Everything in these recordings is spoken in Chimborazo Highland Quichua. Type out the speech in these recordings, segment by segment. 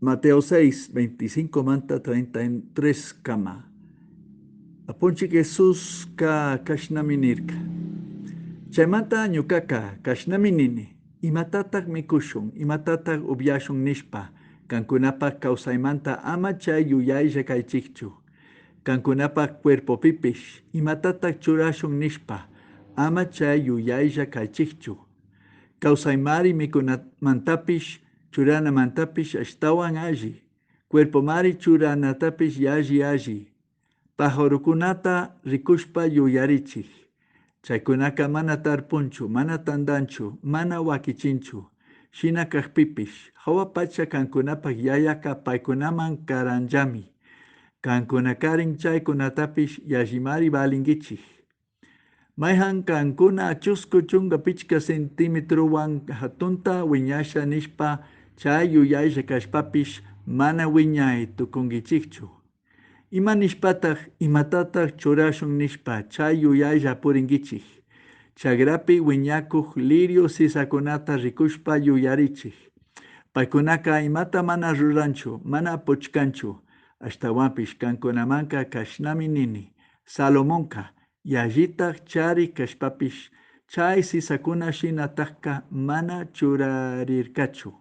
Mateo 6, 25 manta 33 kama. Apunchij Jesusca cashnami nirca. Chaimanta ñucaca cashnami nini, imatataj micushun, imatataj ubyashun nishpa, cancunapaj causaimanta ama chai yuyailla caichijchu. Cancunapaj cuerpopipish, imatataj churashun nishpa, ama chai yuyailla caichijchu. Causaimari micunamantapish, churanamantapish ashtahuan alli. Cuerpomari churanatapish yalli alli. Pajarocunata ricushpa yuyarichij. Chaicunaca mana tarpunchu, mana tandanchu, mana huaquichinchu. Shina cajpipish, jahua pacha cancunapaj yayaca paicunaman caranllami. Cancunacarin chaicunatapish yallimari valinguichij. Maijan cancuna chuscu chunga pichca centimetrohuan jatunta huiñasha nishpa chai yuyailla cashpapish mana huiñai tucunguichijchu. Ima nishpataj imatataj churashun nishpa chai yuyailla puringuichij. Chagrapi huiñacuj lirio sisacunata ricushpa yuyarichij. Paicunaca imata mana ruranchu, mana puchcanchu. Ashtahuanpish cancunamanca cashnami nini. Salomonca yallitaj charij cashpapish chai sisacuna shinatajca mana churarircachu.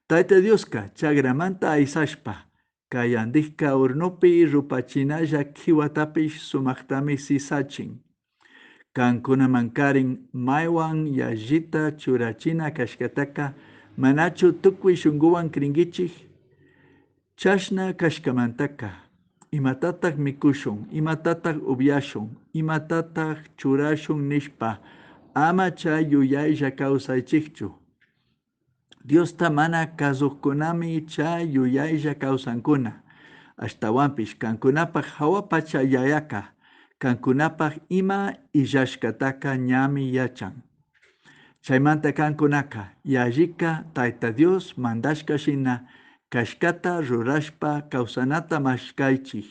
Taita Diosca chagramanta aisashpa, cayandijca hornopi rupachinalla quihuatapish sumajtami sisachin. Cancunamancarin maihuan yallita churachina cashcataca manachu tucui shunguhuan cringuichij? Chashna cashcamantaca, imatataj micushun, imatataj ubyashun, imatataj churashun nishpa, ama chai yuyailla causaichijchu. Diosta mana cazujcunami chai yuyailla causancuna. Ashtahuanpish cancunapaj jahua pacha yayaca, cancunapaj ima illashcataca ñami yachan. Chaimanta cancunaca yallica Taita Dios mandashca shina cashcata rurashpa causanata mashcaichij.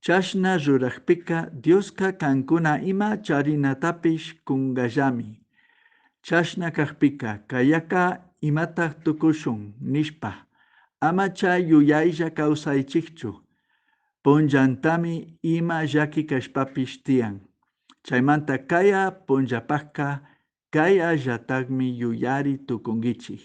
Chashna rurajpica Diosca cancuna ima charinatapish cungallami. Chashna cajpica cayaca imataj tucushun nishpa, ama chai yuyailla causaichijchu. Punllantami ima llaqui cashpapish tiyan. Chaimanta caya punllapajca cayallatajmi yuyari tucunguichij.